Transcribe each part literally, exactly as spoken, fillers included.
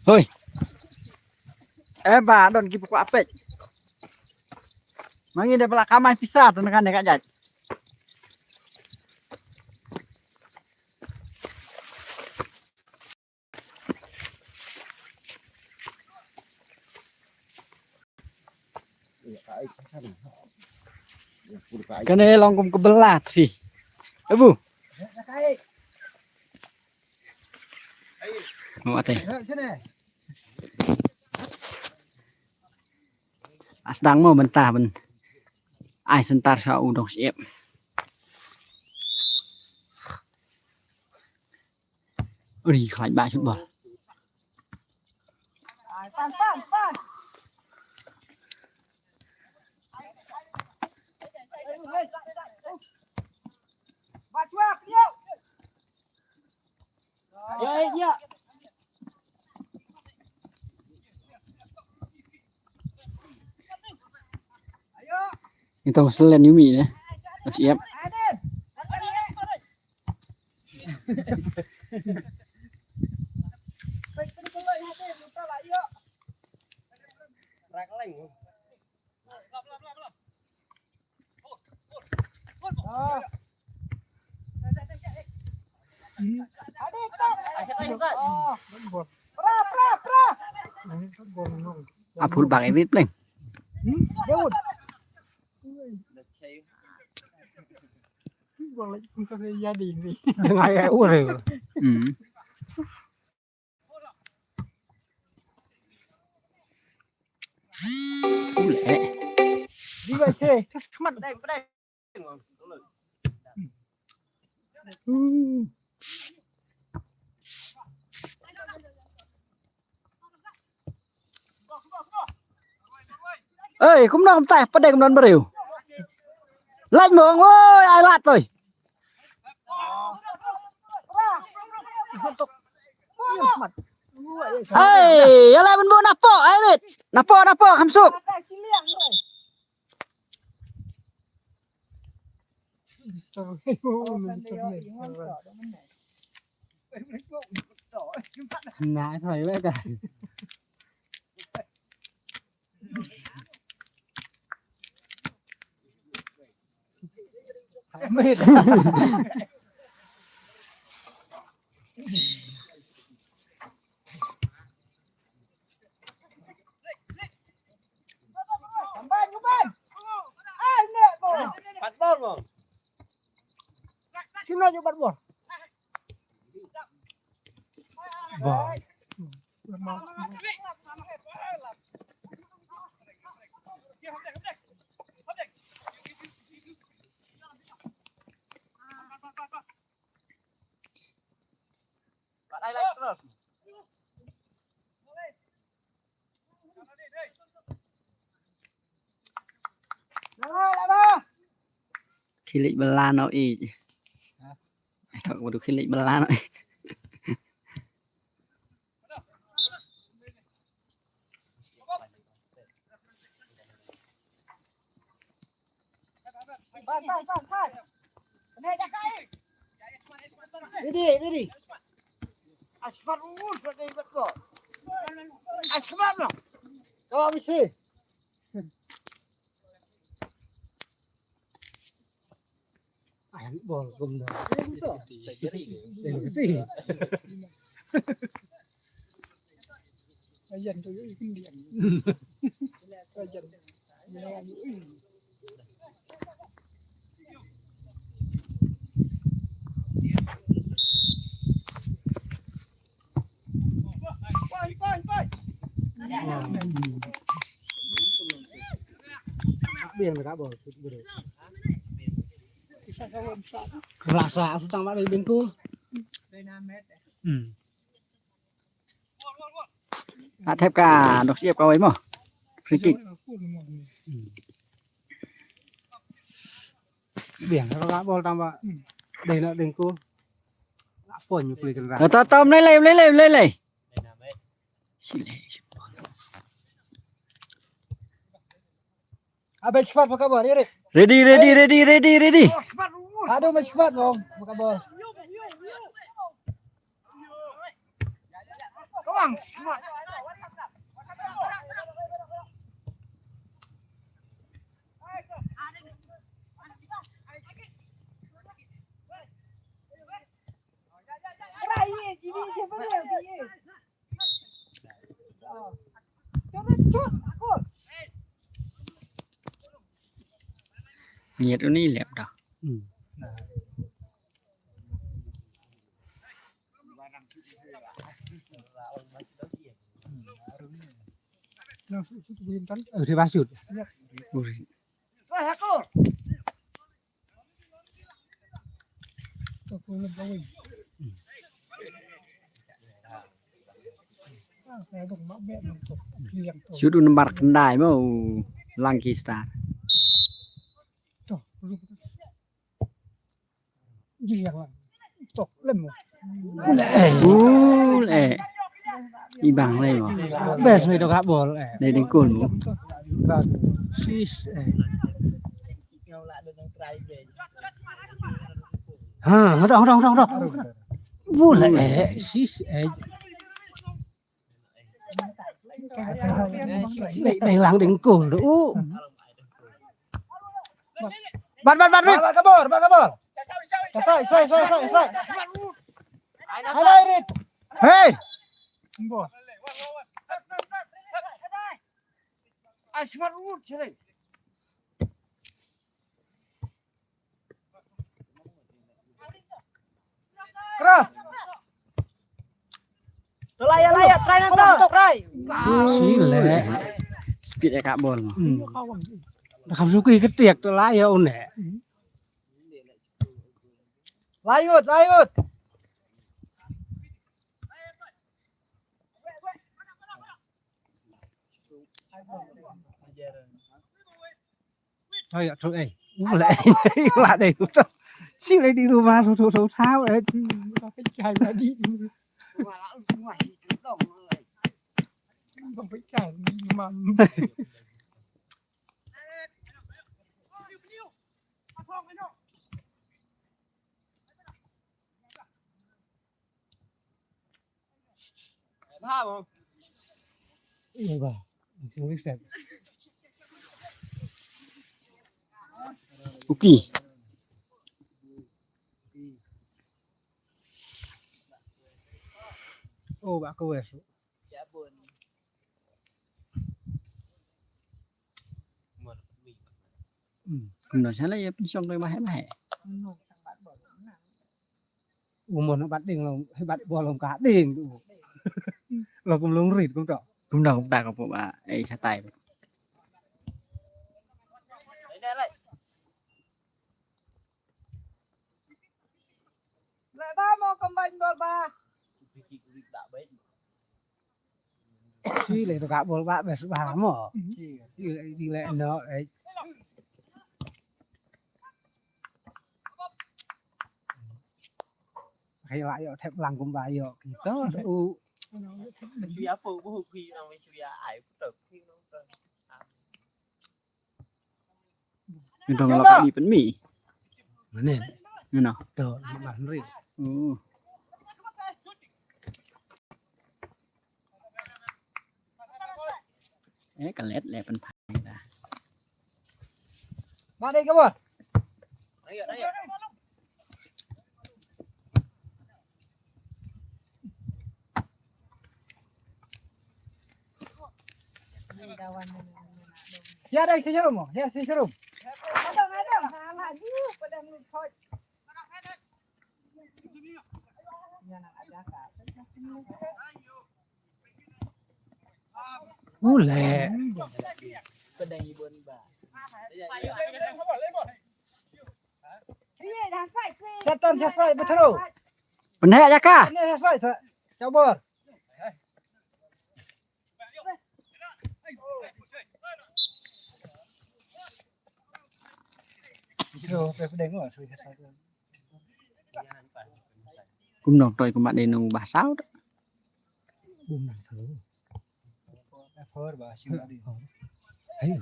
Hoi. Eh, ba don ki pukwa pek. Mangi de pala kamai pisa tu nangkan de ka jaj. Kane long kum ka bela ti. Abu. Mo ate. As dang mo mynta ban ai syntar sha u dong siep. Ri khlaiñ ba shut bol. Ito selen yumi ne. Siap. A phul bang evit pleng. Hmm. Ule. Di ba se. Hmm. Ei, kumno kumtai, pade kumno breu. Lait mong, oi, ai lat toi. Ei, ya lai ben bu napo, ai rit. Napo, napo, kham suk. Nah, thôi vậy cả. Pat bol, bol. Sino ju pat bol? Bol. Khilik bela no i. Ai thok wadu khilik bela no i. Ready, ready. Asmat ul, ready, bat ko. Asmat no. Kau mesti. Ai bol kum da. Ayan tu yu ikin dian. Ayan. Rasa aku tambah dari bengkul. Hmm. Atep ka dok siap kawai mo. Free kick. Hmm. Biang ka bol tambah. Dei na dengku. Apa nyu peli kena. Tata tam lele lele lele. Abe squad pakai bol, ready. Ready, ready, ready, ready, ready. Aduh, main squad dong, pakai bol. Ngiat uni lep dah. Hmm. Uri basut. Uri. Sut u nambar khyndai mo u Lucky Star. Tok lem. Ul eh. Ibang lei mo. Bes lei dok bol eh. Dei dengkul mo. Sis eh. Ha, hodong, hodong, hodong, hodong. Bul eh, sis eh. Dei, dei lang dengkul tu. Bat, bat, bat, bat. Bat kabor, bat kabor. Sai, sai, sai, sai, sai. Hai, hai, Rit. Hei. Ai, smart root, sai. Cross. Try, try, try, try. Sile. Speed ïa ka bol mo. Hmm. Dah kham suki ketiak, try ïa une. Layut, layut. Thôi, thôi, ê. Ula, ula, đây, ula. Sila di rumah, thôi, thôi, thôi, thao, ê. Ula, pecah, ula, di. Ula, ula, ula, ula. Uki. Oh, ba ko wes. Hmm. Kumno sha la ïa pynshong dei ba heh ba heh. Umon bat ding lo, bat bol lo ka ding tu. Lo kum long rit kum to. Kumno kumta ka pu ba ei shatai. Sile to ka bol ba bes ba mo. Sile no eh. Hai la ïoh thep lang kumba ïoh kita u. Shuya po bu hui nang shuya ai pu to. Ngi dong lok ni pen mi. Mane? Ngano? To, ma ri. Oh. Eh, ka let le pen phai ta. Ba dei ka bot. Ya dei si jarum mo, ya si jarum. Ule. Setan sesai betul. Pendek aja kah? Pendek sesai, se-, sabar. Kum nong toi kum mat dei nong bah saw. Bum nang tu. Ayo.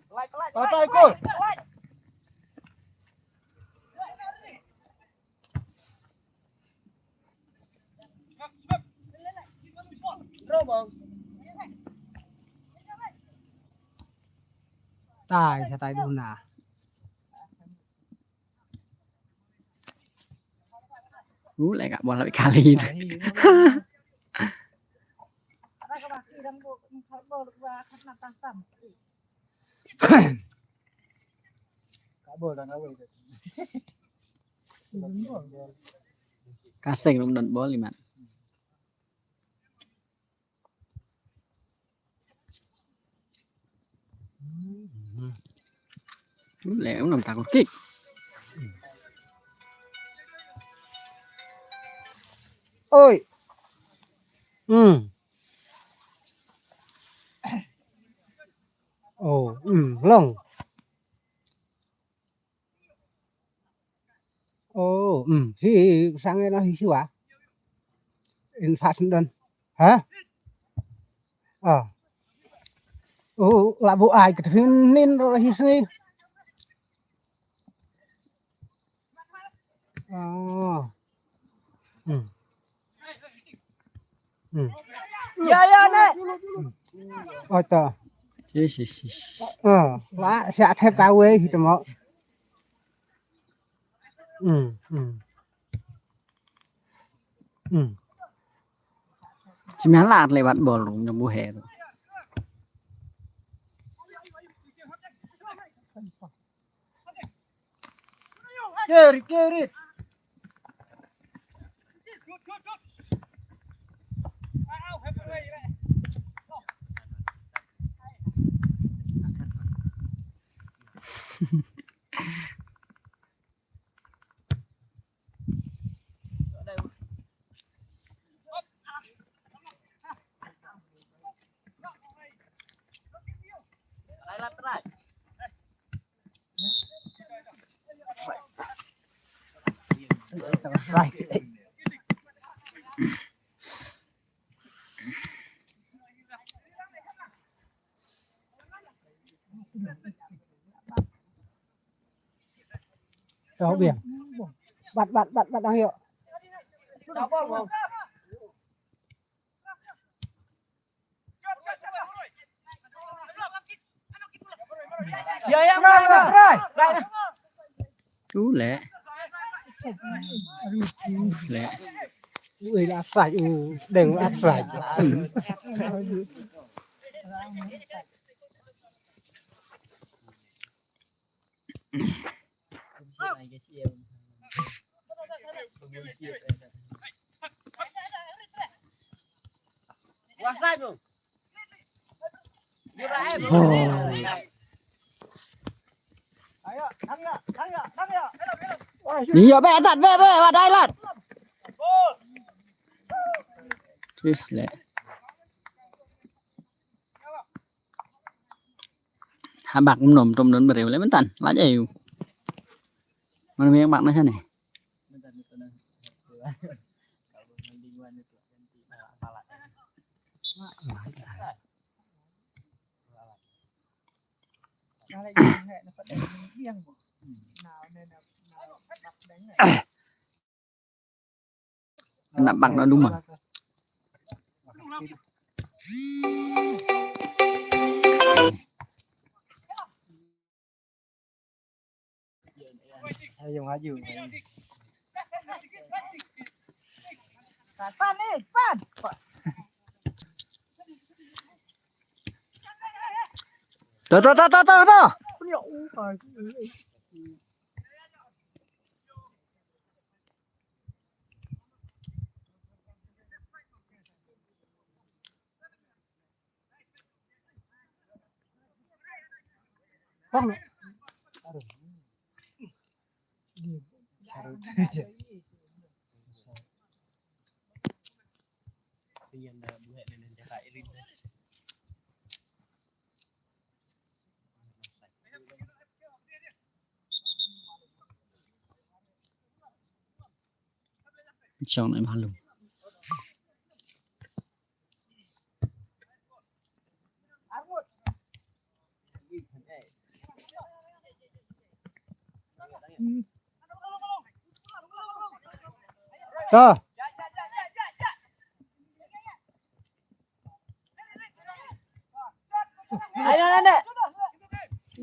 Bye bye, Kul. Tai, sa tai duna. U, leh ka bol la kali. Ka seng ruh ym don bol imat. Leh u nam takut kik. Oi. Hmm. Oh, hmm, long. Oh, hmm, si sang ena hi siwa. In fast dan. Ha? Ah. Oh, labu ai ke fin nin ro hi sini. Oh. Hmm. Hmm. Ya, ya, ne. Oh, ta. Yes, yes, yes. Ah, la, siya thep ka wei, hito mo. Hmm, hmm. Hmm. Ci mian lat lewat bol rung nyambu he tu. Kiri, kiri. Tao biang. Bat, bat, bat, bat, ang yo. Ya, ya, trai, trai. Tu leh. Leh. Ui, la trai, u, deng la trai. Iya, be, tat, be, be, wa dai lat. Terus leh. Ha bak mnom tom don briew leh myntan. Lait aïu. Mano me bak na shane. Kena bak na duma. Ayo maju. Pan ni, pan. Tuh, tuh, tuh, tuh, tuh, tuh. Chong em halum. To.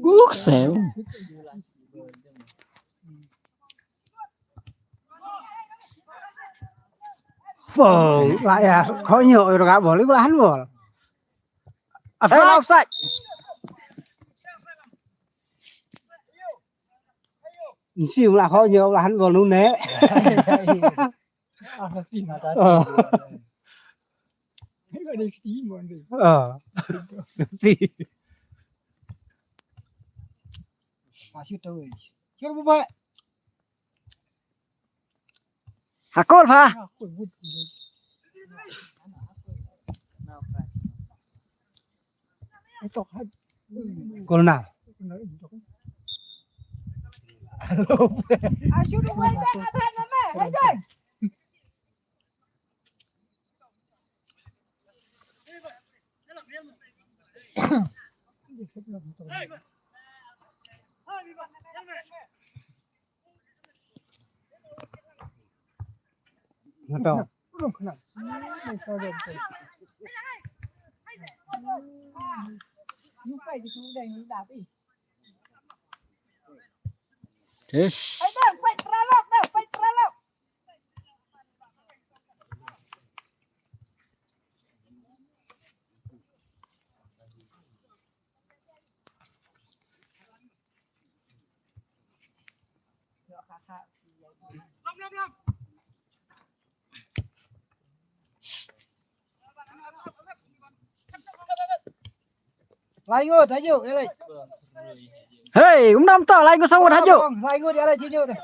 Guk sem. Pong, la ya, kho nyo, ro ka bol, la han bol. After offside. Nsi la kho nyo, la han bol nu ne. Ah. Ah. Ti. Masih tahu. Siapa buat? Hakol pha. Kol na. Ngato. Tish. Lai ngut, haju, ya, lai. Hei, um nam to, lai ngut sangut, haju. Lai ngut, ya, lai, haju.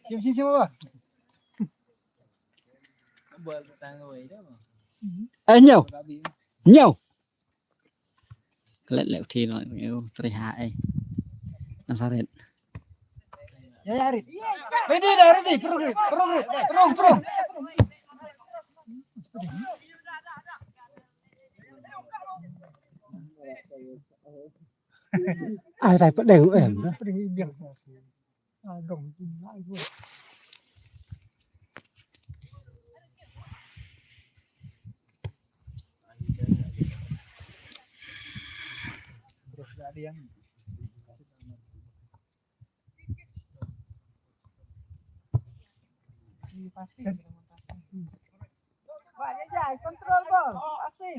Sim, sim, sim, apa? Eh, nyaw. Nyaw. Klet lek uthi no, nyaw, tri ha, eh. Nasaret. Ya, ya, Rit. Ready dah, ready. Perung, Rit. Perung, Rit. Perung, perung. Ai, tai pedeng em. Control ball. Passing.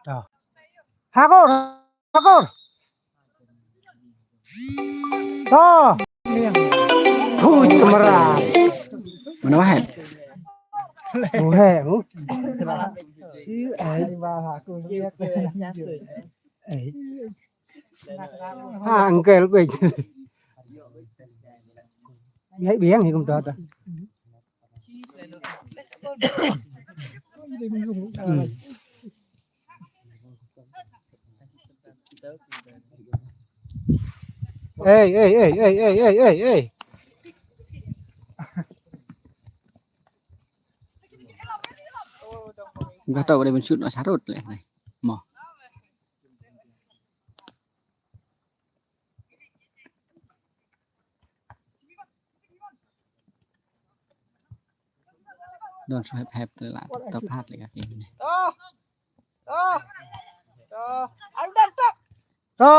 Dah. Hakor. Hakor. To. Thui kamera. Mana Wahid? Wahid, oh. Si, eh. Eh. Ha, uncle, wait. Ngai biang hi kum to ta. Hmm. Ei, ei, ei. Nga to dei ban shoot na sarut leh nai. Mo. Don shu hep hep te la to phat le ka ti ne. To. To. To. Alu dan to. To.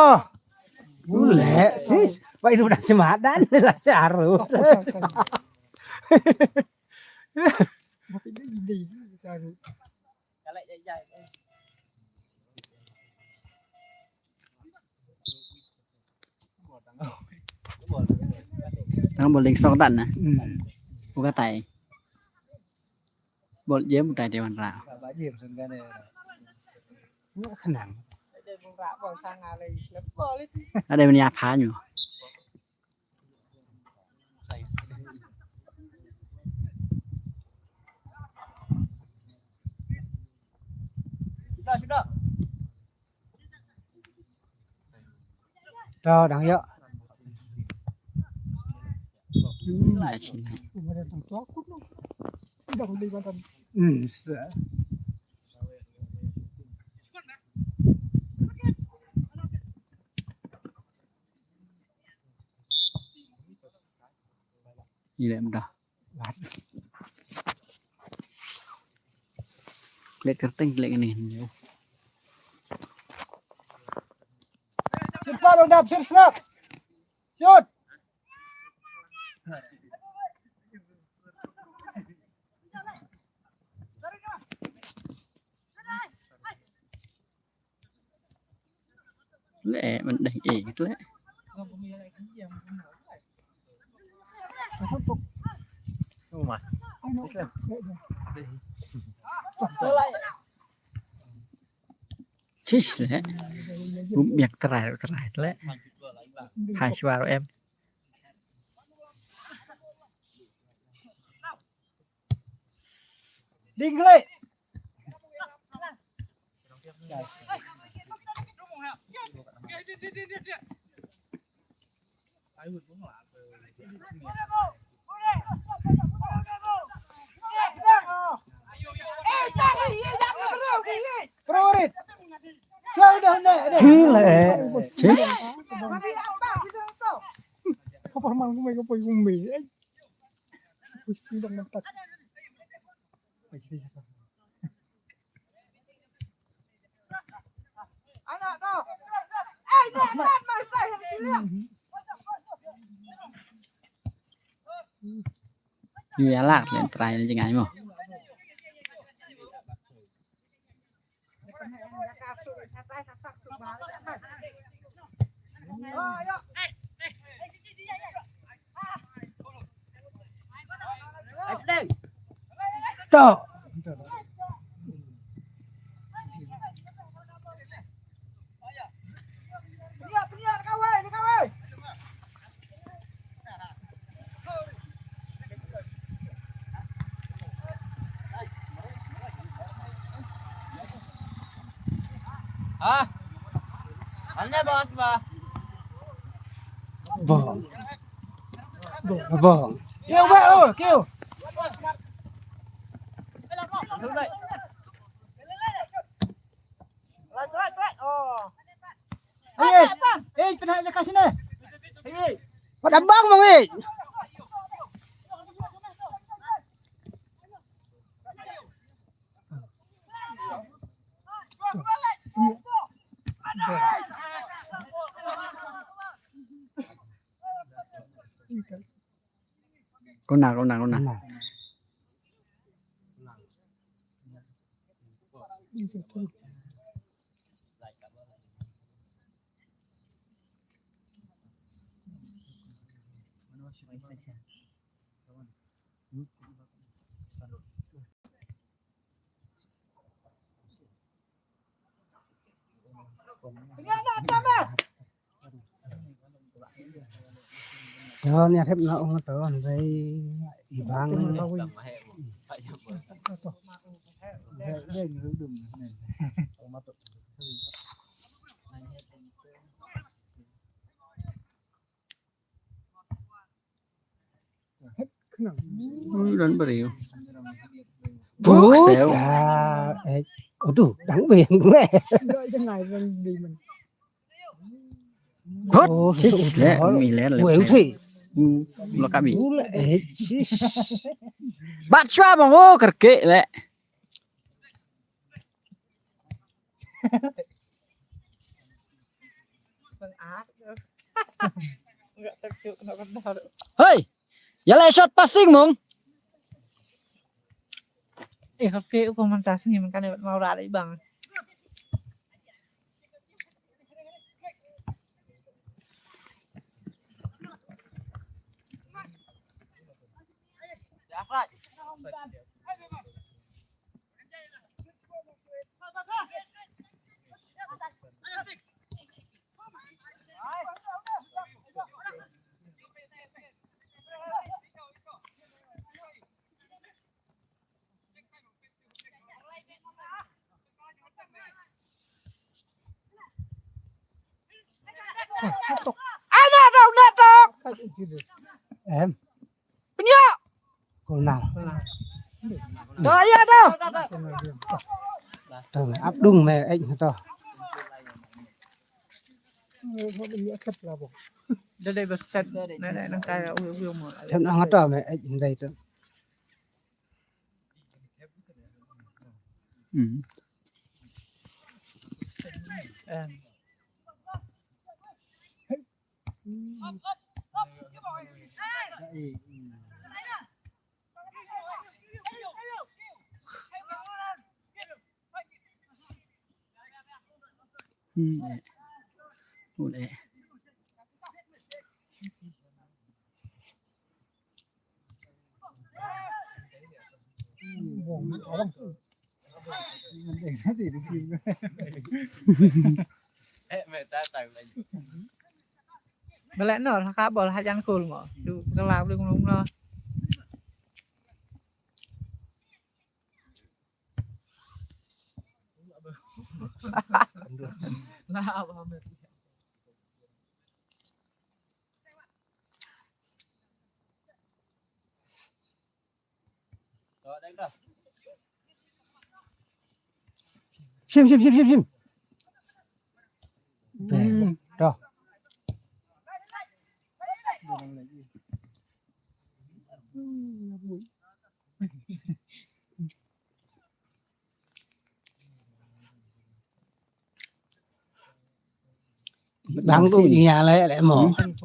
Ule sis. Bai du dah semat dan la saru. Nang bol ding sok dan na. Hmm. Buka tai. Bol jem utai te wan ra. Ba jem sun kan ne. Nggak kenang. Ada yang punya apa nyu? Sudah, sudah. To, dang ïoh. Hmm, ya, sila. Hmm, sa. Ila dah. Klik kerteng, klik ini. Sir, dap, sir, snap. Shoot. Le, mending eh gitu le. Sis le. Bum biak terai, terai le. Hai suara em. Ding klik. Prorit. Sel dah ne. Chile. Chis. Kapor mang kumai, kapor kumai. Yu ya lak len trai ni jingai mo. Tok. Ha? Ane ba, ba. Ba. Ba. Kiew ba, oh, kiew. Ei, ei, pynhap ïa ka shane. Ei. Wat abang bang, ei. Kona, kona, kona. Kona. Don ïa thep na ong to dei i bang. Ui, don briew. Buk sel. Aduh, dang beng weh. Khot, sis le, mi ler le. Weh, uthi. Lo kami. Ule, eh, sis. Bat shwa bang, oh, kerke le. Hei, ïa leh shot passing mong. Eh, okay, uko man passing ni man kan mau rari bang. Em. Kul nang. To, ïa to. To, ap dung me, eh, to. Da dei basket. Na, na, nang kai, ui, ui, mo. Chan ang to me, eh, dei to. Hmm. Em. Hmm, eh. Ul, eh. Ba leh noh, ha ka bol, ha jan kul mo. Shu kala bling bling noh. Shim, shim, shim, shim, shim. Hmm. Dah. Bang tu nya le le mo. Hmm.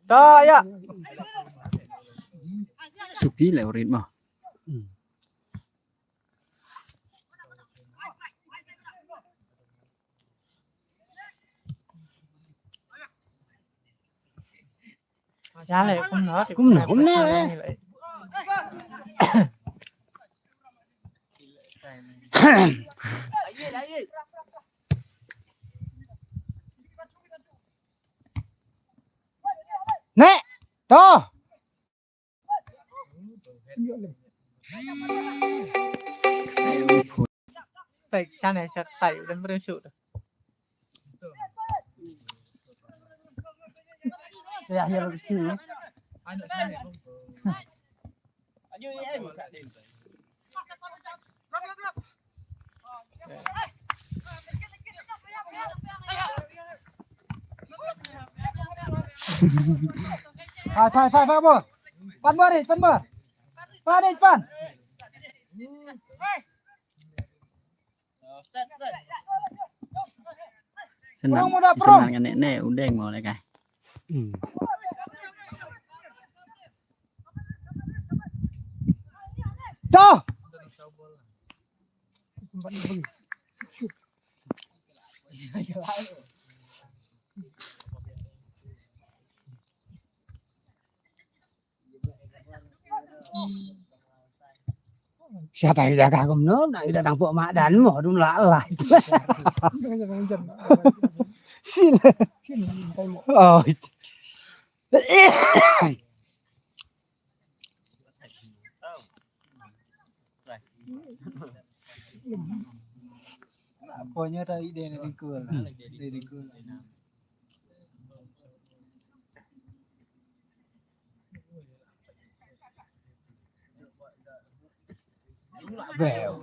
Ta ya. Supi le urit mo. Hmm. Ya le, kumno, kumno, kumno le. Ne, to. Baik, sana saya kai dan berusuk tu. Ya, ya, bagus tu. Phai, phai, phai, phai, bor. Pan bor, eh, pan bor. Pan, eh, pan. Senang, senang ngan ne, ne, udeng mo le kai. Hmm. Dah. Sha tai jaka kumno, na ida dang pok madan mo, dum la la. Sila. Oh. Apo nyo ta ide ne dingkul. Ide dingkul. Bel.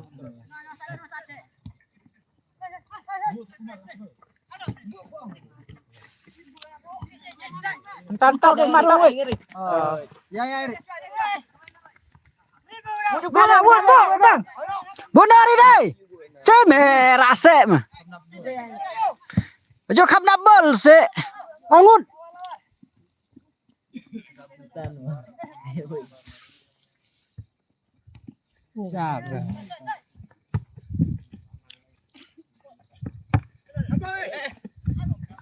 Entan tau ke mata. Oh. Ya, ya, Eric. Buna, buna, buna. Buna ri dai. Ceme rasek mah. Jo khap na bol se. Angut. Siap.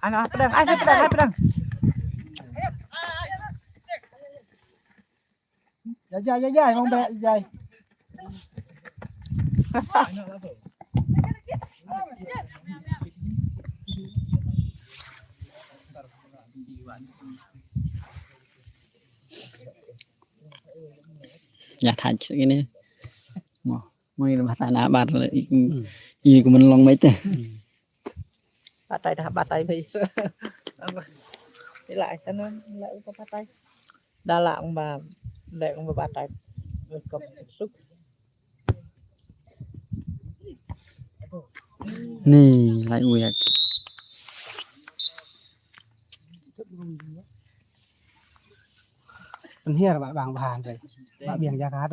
Ana pedang, ana pedang, ana pedang. Jai, jai, jai, jai, mong bek, jai. Ya, thach sini. Mo. Mo ïa ba ta na bar i i ku man long mai te. Batai dah batai bai se. Ila sana la u batai. Dala ong ba le ong ba batai. Ko suk. Ni lai u yak. Pynhiar ba bang bahan bai. Ba biang jakat.